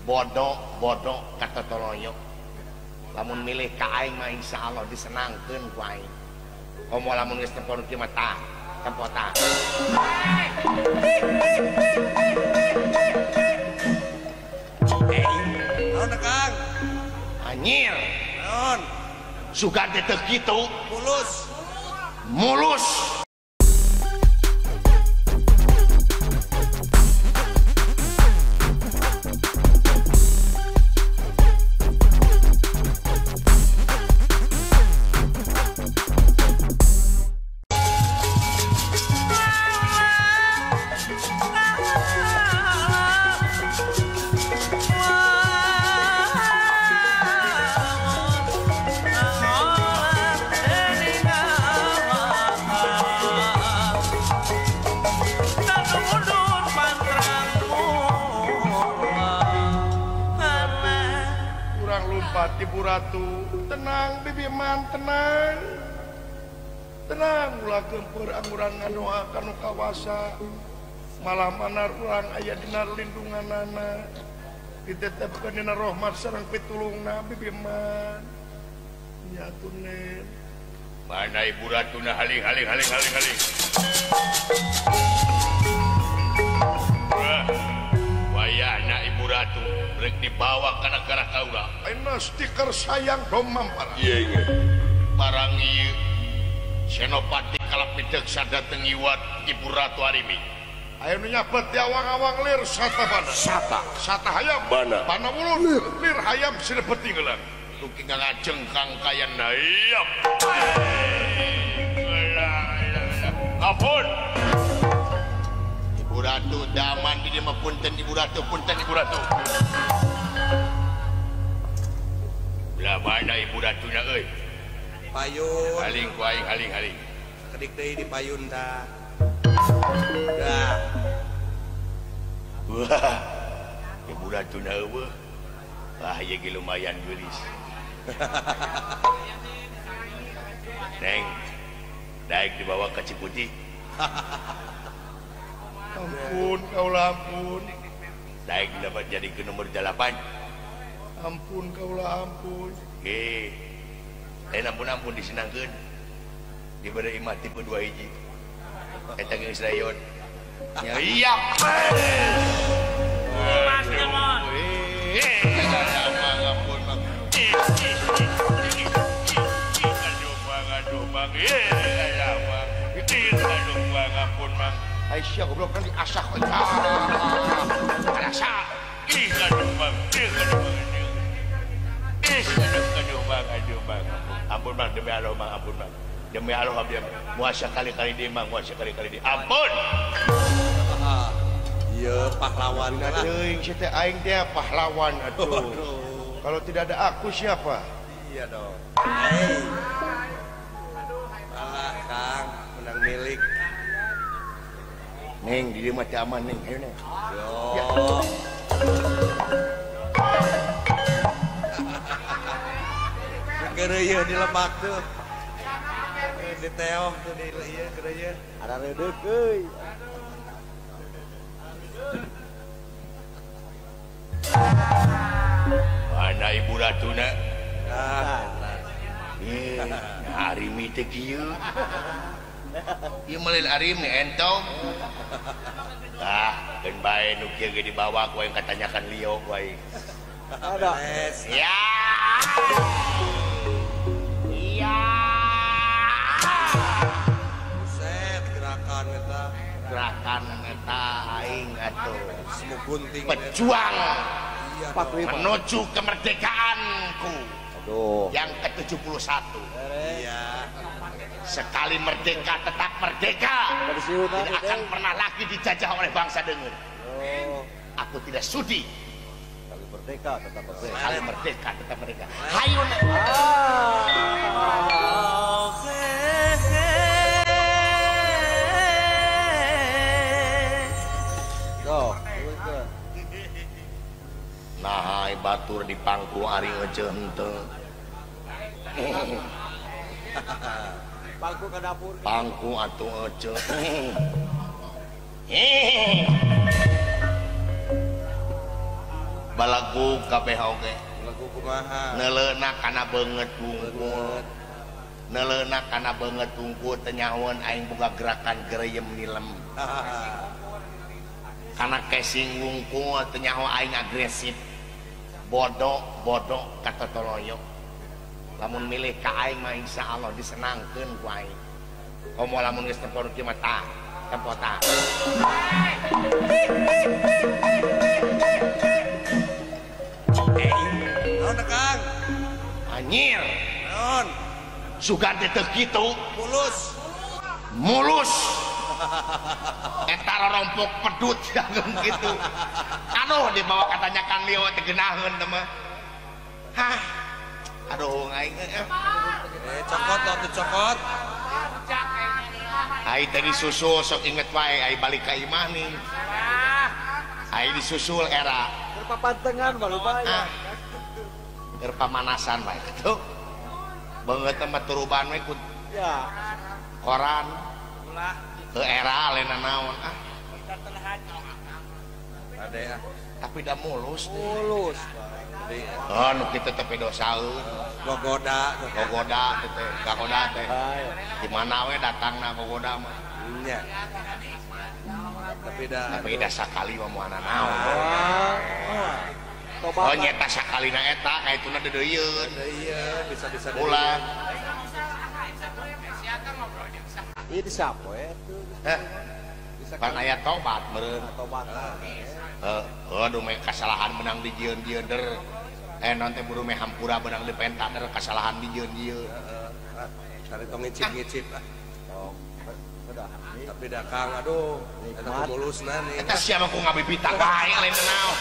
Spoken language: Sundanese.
Bodoh bodoh kata toloyo. Lamun milih ka aing mah insyaallah disenangkeun ku aing. Komo lamun geus tempo nu kieu mah tah, tempo tah. Naon Kang? Anjir. Naon? Sugan teh teu kitu. Mulus. Mulus. Ibu Ratu, tenang Bibiman, tenang. Tenang ulah gempur angurang ngadoa kanu kawasa. Malah manar urang aya dina lindunganana. Ditetepkeun dina rahmat sareng pitulungna Bibiman. Nya atuh. Mana Ibu Ratuna haling haling haling haling haling. Wah, wayahna Ibu Ratu rek dibawa kana garah kaula. Ayeuna stiker sayang domam para. Iya iya. Barang ieu Senopati kalap mideksa dateng ngiwat Ibu Ratu Arimi. Ayeuna nyabet di awang-awang lir sata bana. Sata. Sata hayam. Bana. Bana wulun. Lir, lir hayam sinebet tinggalan. Luki ngajeng kang kaya nayap. Ampun. Ibu Ratu daman di dieu mah punten Ibu Ratu, punten Ibu Ratu. Belah mana Ibu Ratuna euy? Payun. Haling ku aing haling haling. Kedik deui di payun tah. Dah. Wah. Ibu Ratuna eueuh. Wah, ieu ge lumayan geulis. Neng, daek dibawa ke Ciputih. Ampun, kaula ampun. Daek dapat jadi ke nomor 8. Ampun, kaula ampun. Eh, ampun ampun disenangkeun. Diberi imah tipe 2 hiji. Eta geus rayon. Ya iya. Mas Demon. Ampun, Bang. Aduh, Bang, aduh, Bang. Bang. Aduh, Bang, ampun, Bang. Aisyah goblok kan diasah kok. Rasa. Ih, aduh, Bang. Ih, aduh, Bang. Ih, aduh, aduh, Bang, aduh, Bang. Ampun, Bang, demi Allah, Bang, ampun, Bang. Demi Allah, abdi muasa kali-kali di, Bang, muasa kali-kali di. Ampun. Iya, pahlawan lah. Teuing sia teh aing teh pahlawan atuh. Kalau tidak ada aku siapa? Iya dong. Hey. Alah, Kang, menang milik. Neng, di dieu mah teu aman, Neng. Ayo, Neng. Yo. Ya. Geureuyeun di lebak tuh. Di teoh tuh di ieu geureuyeun. Ada redeuk euy. Mana Ibu Ratuna? Ah, Arimi teh kieu. Ieu mah lain Arimi entong. Ah, keun bae nu kieu ge dibawa ku aing katanyakan Lio ku aing. Ada. Ya. Iya. Buset gerakan eta. Gerakan eta aing atuh. Semua gunting. Pejuang. Iya, menuju kemerdekaanku. Aduh. Yang ke-71. Iya. Sekali merdeka tetap merdeka. Tidak akan pernah lagi dijajah oleh bangsa Dengen. Oh. Aku tidak sudi. Sekali merdeka tetap merdeka. Sekali merdeka tetap merdeka. Hayu. Oh. Nah, batur di pangku ari ngeuceun henteu. Pangku ke dapur. Pangku atuh ngeuceun. Balagu kabeh oge. Balagu kumaha? Neuleuna kana beungeut wungkul. Neuleuna kana beungeut wungkul teu nyahoeun aing boga gerakan gereyem nilem. Kana casing wungkul teu nyaho aing agresif. Bodoh bodoh katotoloyo. Lamun milih ka aing mah insyaallah disenangkeun ku aing. Komo lamun geus tempo kieu mah tah, tempo tah. Naon Kang? Anjir. Naon? Sugan teh teu kitu. Mulus. Mulus. Eta rorompok pedut jangan kitu. Aduh dibawa katanya Kang Leo teh geunaheun teh mah. Hah. Aduh aing cokot waktu cokot. Ai tadi susul sok inget wae ai balik ka imah nih. Ai disusul era. Keur papantengan mah lumayan. Keur pamanasan wae kitu. Beungeut mah turuban we ku ya. Koran. Ke era lain naon ah. Ade ah. Tapi da mulus. Mulus. Oh, nu kitu teh dosaeun. Gogoda, gogoda teh, gagoda teh. Di mana we datangna gogoda mah. Nya. Tapi da sakali mah moal naon. Oh, nyeta sakalina eta kaituna deudeuyeun. Iya, bisa-bisa ulah. Ieu disapo atuh. Heh. Pan aya tobat meureun. Tobat. Heuh, aduh meh kasalahan menang dijieun-jieun der. Non teh buru meh hampura benang dipenta der kasalahan dijieun-jieun. Tadi tong ngicip-ngicip ah. Tong. Tapi da Kang aduh, eta mulusna nih. Eta siapa ku ngabibita bae lain naon.